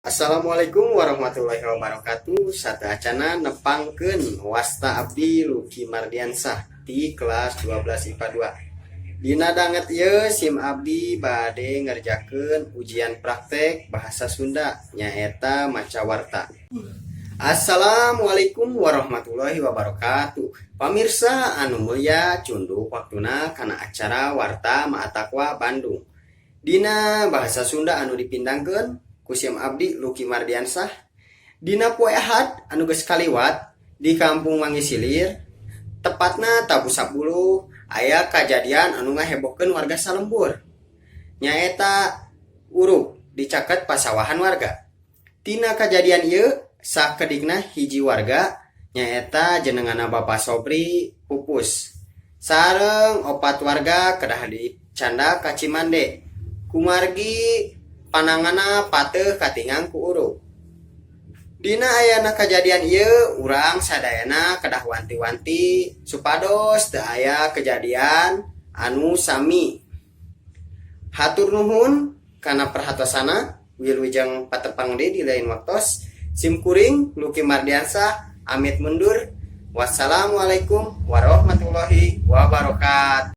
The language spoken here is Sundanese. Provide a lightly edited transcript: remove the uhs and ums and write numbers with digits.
Assalamualaikum warahmatullahi wabarakatuh. Sateuacanna nepangkeun, wasta abdi Luki Mardiansah di kelas 12 IPA 2. Dina danget ieu sim abdi bade ngerjakeun ujian praktek bahasa Sunda, nyaeta maca warta. Assalamualaikum warahmatullahi wabarakatuh. Pamirsa anu mulia, cunduk waktuna kana acara Warta Ma'at Taqwa Bandung dina bahasa Sunda anu dipindangkeun ku sim abdi Luki Mardiansah. Dina poe Ahad anu geus kaliwat, di Kampung Mangisilir, tepatna Tabu 10, aya kajadian anu ngahebohkeun warga salembur, nyaeta urug di caket pasawahan warga. Tina kajadian ieu, sakedikna hiji warga, nyaeta jenenganna Bapak Sobri, pupus sareng opat warga kedah dicandak ka Cimande kumargi pananganna pateuh katingang ku urug. Dina ayana kajadian ieu, urang sadayana kedah wanti-wanti supados teu aya kejadian anu sami. Hatur nuhun kana perhatosana. Wilujeng patepang deui di lain waktos. Sim kuring Luki Mardiansah amit mundur. Wassalamualaikum warahmatullahi wabarakatuh.